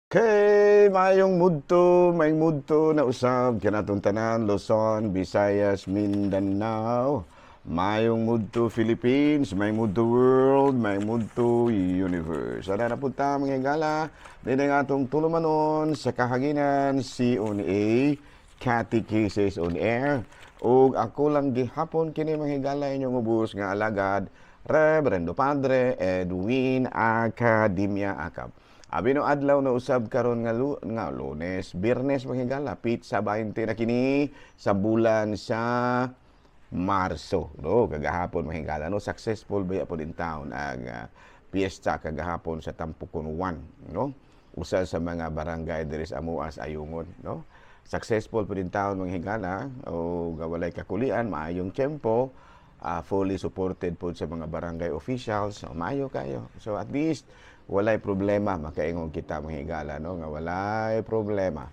Okay, maayong mudto na usab kanatong tanan, Luzon, Visayas, Mindanao. Maayong mudto, Philippines, maayong mudto, world, maayong mudto, universe. Sana na punta, mga higala, din ang atong tulumanon sa kahanginan, CONA, Catechesis on Air. Ug ako lang gihapon kini, mga higala, inyong ubos nga alagad, Reverendo Padre Edwin Academia Acab. Abi no adlaw na usab karon nga Lunes, Biyernes, mga higala, petsa 20 na kini sa bulan sa Marso, no? Kagahapon, mga higala, no, successful ba po din town ang piyesta kagahapon sa Tampukon 1, no? Usa sa mga barangay diri sa amuas Ayungon, no? Successful po din town, mga higala, o walay kakulian, maayong tiyempo, fully supported po sa mga barangay officials. So, maayo kayo. So at least walay problema, makaingon kita, mga higala, no, nga walay problema.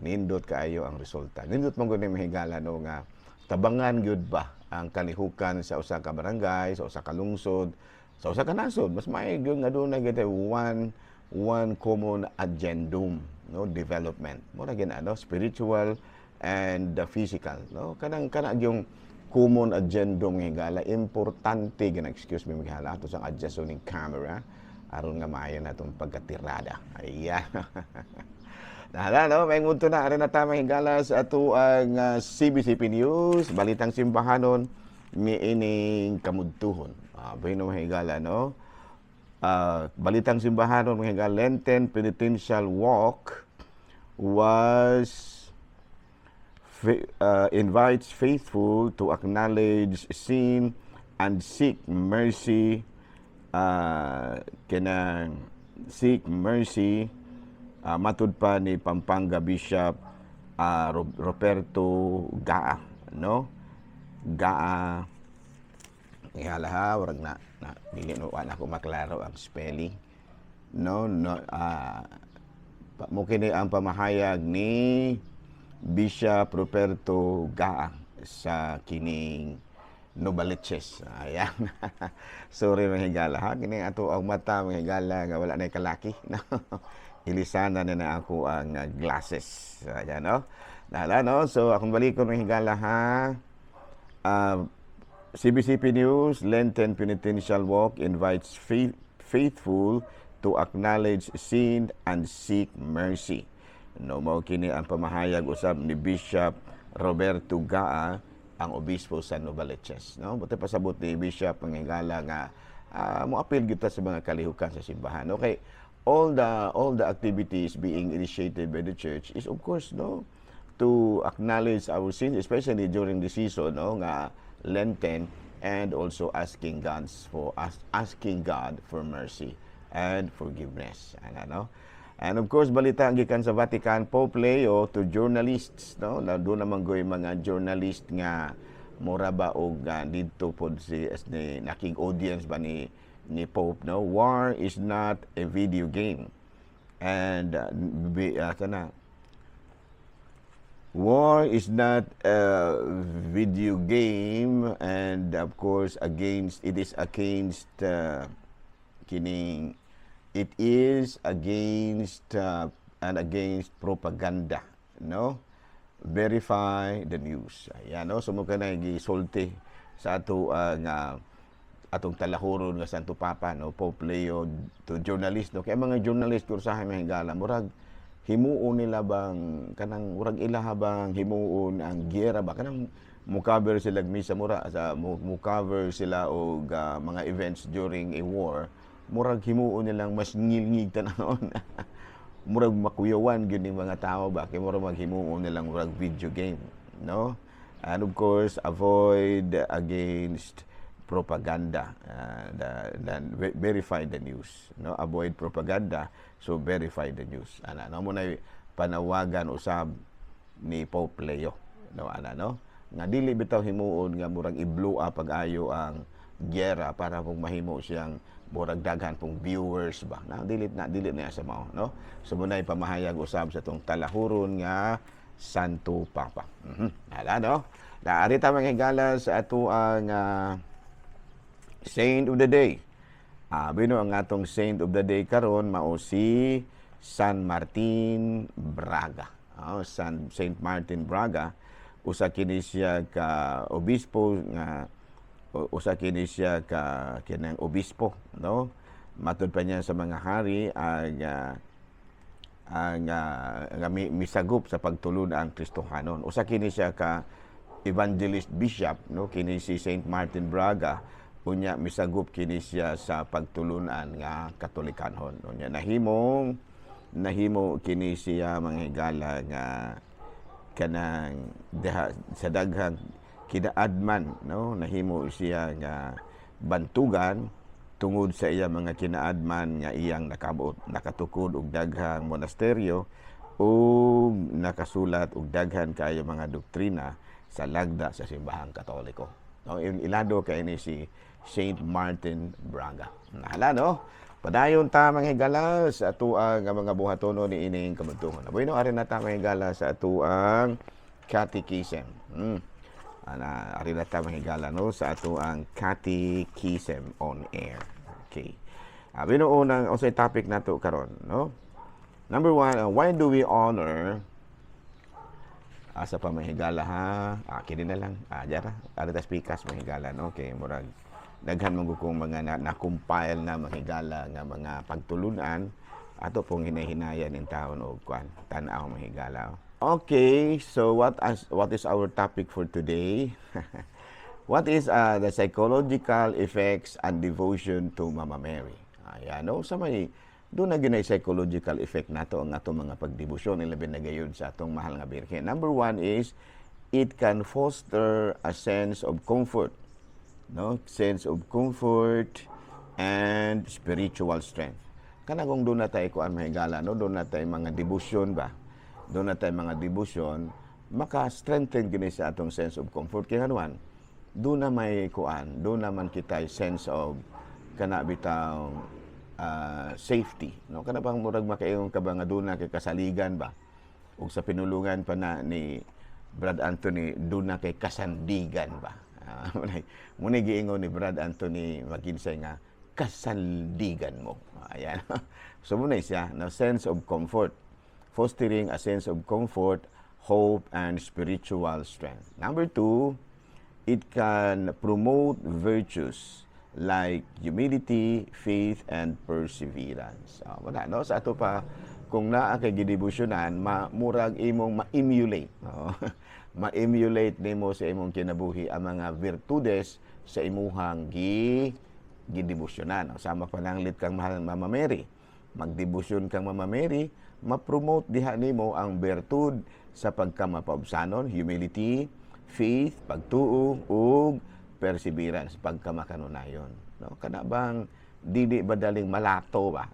Nindot kaayo ang resulta. Nindot man gud ni, mga higala, no, nga tabangan gyud ba ang kalihukan sa usa ka barangay, sa usa ka lungsod, sa usa ka nasod. Mas maayo gyud nga dunay gyud one one common agendum, no, development. Mo na gyud ano, spiritual and physical, no? Kanang kana yung common agendum, mga higala, importante gina. Excuse me, mga higala, ato sang adjust ning camera aron nga maayo na itong pagkatirada. Ayan. Nahala, no? May ngunto na, aron na ta, mga higala, sa ato ang CBCP News, Balitang Simbahanon, miining kamudtuhon. Bueno, mga higala, no? Balitang Simbahanon, mga higala, Lenten Penitential Walk was invites faithful to acknowledge sin and seek mercy, kanang seek mercy, matud pa ni Pampanga Bishop Roberto Gaa, no? Gaa. Ihala ha, warag na, na dili no wala ko maklaro ang spelling. No, mo kini ang pamahayag ni Bishop Roberto Gaa sa kining Novaliches. Ayan. Sorry, mga higala ha. Kini ato ang mata, mga higala, nga wala na kalaki. No? Ilisana na na ako ang glasses. Ayan, no? Nahala, no? So akong balikon, mga higala ha. CBCP News, Lenten Penitential Walk invites faithful to acknowledge sin and seek mercy. No, mao kini ang pamahayag usab ni Bishop Roberto Gaa, ang obispo sa Novaliches, no? Buti pasabot ni Bishop, mga higala, nga moapil gyud ta sa mga kalihukan sa simbahan. Okay, all the activities being initiated by the church is of course, no, to acknowledge our sins, especially during the season, no, nga Lenten, and also asking God for mercy and forgiveness. Ano, no? And of course, balita gikan sa Vatican, Pope Leo to journalists, no? Na doon naman goy mga journalist nga mura ba og didto pod si as ni naking audience ba ni Pope, no? War is not a video game. And sana war is not a video game and of course against it is against kining it is against and against propaganda, no? Verify the news. Ayan, no? So mo kanay gisulti sa ato nga atong talahuron nga Santo Papa, no, Pope Leo to journalist, no? Kaya mga journalist kursahay, mga higala, murag himuon nila bang kanang murag ilaha bang himuon ang giyera ba, kanang mo-cover sila og misa, mura sa mo-cover sila og mga events during a war, murag himuon nilang mas ngilngig tanawon, murag makuyawan gyud ning mga tao ba, kay murag maghimuon nilang murag video game, no? And of course, avoid against propaganda, then verify the news, no? Avoid propaganda, so verify the news, ana, no? Mo na panawagan usab ni Pope Leo, no? Ana, no, nga dili bitaw himuon nga murag i-blow up pag-ayo ang giyera para pong mahimo siyang murag daghan pong viewers ba na dili na sa mao, no? So mo na pamahayag usab sa tong talahuron nga Santo Papa. Ala, no, naari ta, mga higala, sa ato ang Saint of the Day. Bino ang atong Saint of the Day karon mao si San Martin Braga. Oh, San Saint Martin Braga, usa kini siya ka obispo nga usa kini siya ka kinang obispo, no? Matud pa niya sa mga hari ang misagop sa pagtulon ang Kristohanon. Usa kini siya ka evangelist bishop, no? Kini si Saint Martin Braga, unya misagop kini siya sa pagtulunan nga Katolikanhon. Unya nahimong nahimo kini siya, mga higala, nga kanang diha sa daghang kinaadman, no? Nahimo siya nga bantugan tungod sa iya mga kinaadman nga iyang nakabot, nakatukod og daghang monasteryo ug nakasulat og daghan kaayo mga doktrina sa lagda sa Simbahang Katoliko. No, ilado kay ni si Saint Martin Braga. Nahala, no? Padayon ta, mga higala, sa atuang nga mga buhatono ni ining kabuntuhon. Bueno, ari na ta, mga higala, sa atuang catechism. Ana, ari na ta, mga higala, no, sa atuang catechism on air. Okay. Bueno, unang unsay topic nato karon, no? Number one, why do we honor? Asa pa, mga higala, ha? Ah, kini na lang. Ah, diyara. Ari ta speakers, mga higala, no? Okay, murag daghan man kong mga na-compile na, mga higala, nga mga pagtulunan ato pong hinahinayan in taon og kwan tan-aw, mga higala. Okay, so what is our topic for today? What is the psychological effects and devotion to Mama Mary? Ayan, no? Sa may doon na ginay psychological effect nato ang atong mga pagdebosyon, ilabi na gayud sa atong mahal nga Birhen. Number one is it can foster a sense of comfort, no? Sense of comfort and spiritual strength. Kana kung doon na tayo kuan, mahigala, no? Doon na tayo mga debosyon ba? Doon na tayo mga debosyon, maka-strengthen gini sa atong sense of comfort. Kaya anuan, doon na may kuan, doon naman kita sense of kana bitaw safety, no? Kana bang murag makaingon ka ba nga doon na kay kasaligan ba? Ug sa pinulungan pa na ni Brad Anthony, doon na kay kasandigan ba? Muna giingon ni Brad Anthony Maginsay nga kasandigan mo. Ayan. So muna siya, no, sense of comfort. Fostering a sense of comfort, hope, and spiritual strength. Number two, it can promote virtues like humility, faith, and perseverance. Wala, no? Sa ato pa, kung naa kay gidebosyonan, murag imong ma-emulate. No? Ma-emulate nimo sa imong kinabuhi ang mga virtudes sa imuhang gidebosyonan. No? Sama pa lang kang mahal Mama Mary. Magdebosyon kang Mama Mary, ma-promote diha nimo ang bertud sa pagkamapaubsanon, humility, faith, pagtuo, ug perseverance, pagkamakanunayon. No? Kana bang dili ba daling malato ba?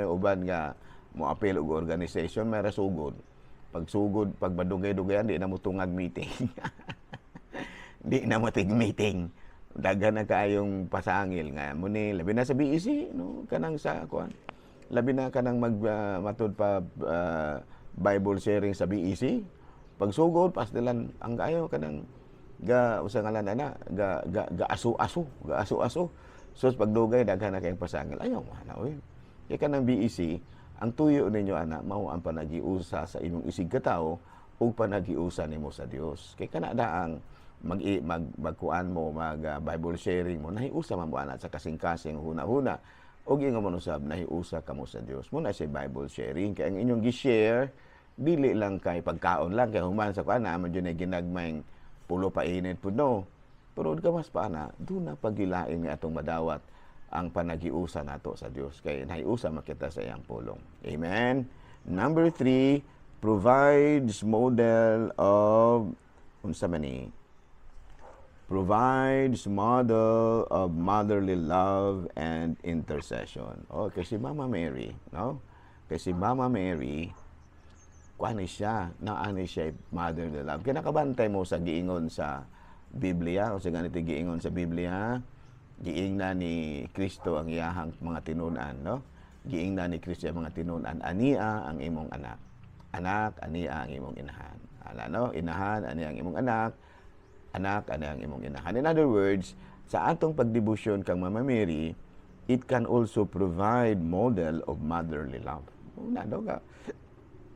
Uban nga mo appeal og organization, may sugod. Pagsugod, pag madugay-dugayan, di na mo tungag meeting. Di na mo tig meeting. Daghan na kaayong pasangil nga mo ni labi na sa BEC, no, kanang sa kuan. Labi na kanang mag matud pa Bible sharing sa BEC. Pagsugod pasdilan ang kayo kanang ga usa ngalan ana ga ga ga aso-aso, ga aso-aso. So pagdugay, daghan na kayong pasangil. Ayaw ana oy. Kay kanang BEC, ang tuyo ninyo ana mao ang panagiusa sa imong isig katawo ug panagiusa nimo sa Dios. Kay kana daang mag mag magkuan mo, mag Bible sharing mo, nahiusa man mo ana sa kasing-kasing huna-huna ug ingon man usab nahiusa kamo sa Dios. Mo na siya Bible sharing, kay ang inyong gi-share dili lang kay pagkaon lang, kay human sa kuan na man jud ay ginagmayng pulo painit pud, no? Pero gawas pa ana, doon na pagilain nga atong madawat ang panagiusa nato sa Dios, kay nahiusa makita sa iyang pulong. Amen. Number three, provides model of unsa man ni? Provides model of motherly love and intercession. Oh, kasi Mama Mary, no? Kasi Mama Mary, kuan ni siya, naani siya motherly love. Kaya nakabantay mo sa giingon sa Biblia, o sa ganito giingon sa Biblia, giingna ni Kristo ang iyahang mga tinunan, no? Giingna ni Kristo ang mga tinunan, "Ania ang imong anak. Anak, ania ang imong inahan." Ala, no? "Inahan, ania ang imong anak. Anak, ania ang imong inahan." In other words, sa atong pagdebosyon kang Mama Mary, it can also provide model of motherly love. Una no nga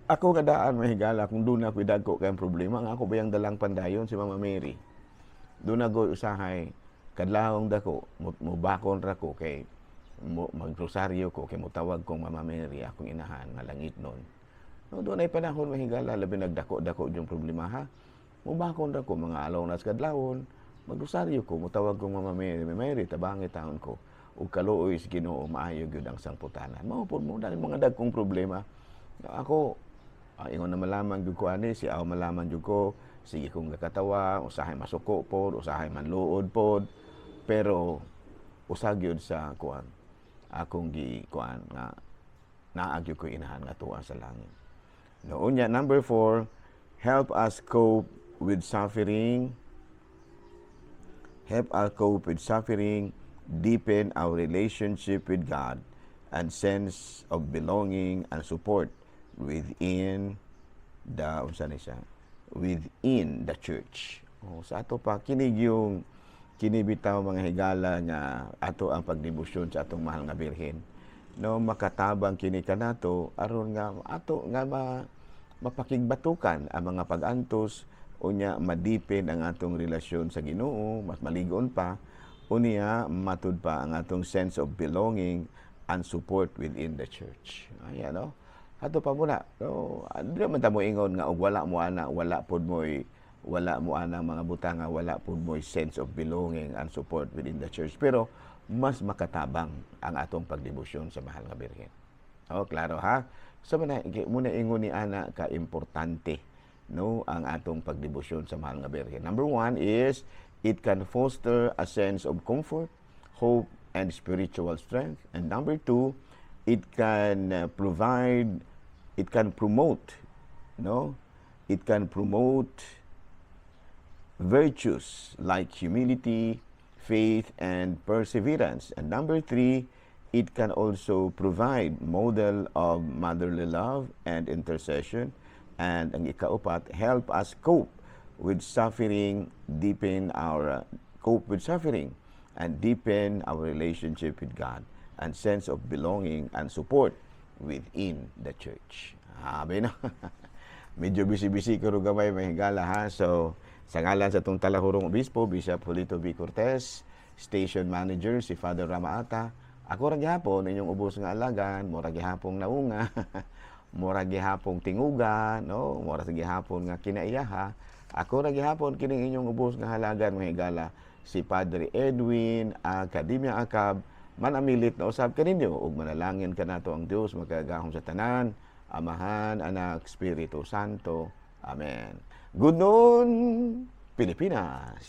ako kadaan, mahigala, kung doon ako dagko kay problema nga ako bayang dalang pandayon si Mama Mary. Doon ako usahay kadlawong dako mo bakon ra ko kay mo, magrosaryo ko kay motawag kong Mama Mary, akong inahan nga langit nun. No, doon ay panahon, mahigala, labi nagdako-dako yung problema ha. Mubakon ra ko mga alaw nas kadlawon, magrosaryo ko, motawag kong Mama Mary, "Mary, tabangi taon ko." Ug kaluoy sa Ginoo, maayo gyud ang sangputanan. Mao pud mo dahil mga dagkong problema. Ako, ingon na malaman gyud ko ani, si aw malaman gyud ko, sige kong gakatawa, usahay masuko pod, usahay manluod pod, pero usa gyud sa kuan akong gi kuan nga naa gyud ko inahan nga tuwa sa langit. No, unya number 4, help us cope with suffering. Help us cope with suffering, deepen our relationship with God, and sense of belonging and support within the unsa ni siya, within the church. Oh, sa ato pa kini yung kini bitaw, mga higala, nga ato ang pagdebosyon sa atong mahal nga Birhen, no, makatabang kini kanato aron nga ato nga mapakigbatukan ang mga pag-antos, unya ma-deepen ang atong relasyon sa Ginoo, mas maligon pa, unya matud pa ang atong sense of belonging and support within the church. Ayan, no, ato pa muna, no, di man ta mo ingon nga og wala mo ana, wala pod mo'y wala mo ana mga butanga, wala pod mo'y sense of belonging and support within the church, pero mas makatabang ang atong pagdebosyon sa mahal nga Birhen. Oh, klaro ha. So muna muna ingon ni ana ka importante, no, ang atong pagdebosyon sa mahal nga Birhen. Number 1 is it can foster a sense of comfort, hope, and spiritual strength. And number 2, it can provide, it can promote, no? It can promote virtues like humility, faith, and perseverance. And number 3, it can also provide model of motherly love and intercession. And ang ikaupat, help us cope with suffering, deepen our cope with suffering, and deepen our relationship with God and sense of belonging and support within the church. Sabi no? Medyo busy-busy ko gamay, mahigala ha. So, sa ngalan sa atong talahurong obispo, Bishop Julito B. Cortez, station manager si Father Ramaata, ako ra gihapon inyong ubos nga alagan, mura gihapong naunga, mura gihapong tinguga, no? Mura gihapon nga kinaiyaha. Ako ra gihapon kining inyong ubos nga halagan, mga higala, si Padre Edwin Academia Acab, manamilit na usab kaninyo ug manalangin kanato ang Dios makagagahom sa tanan, Amahan, Anak, Espiritu Santo. Amen. Good noon, Pilipinas.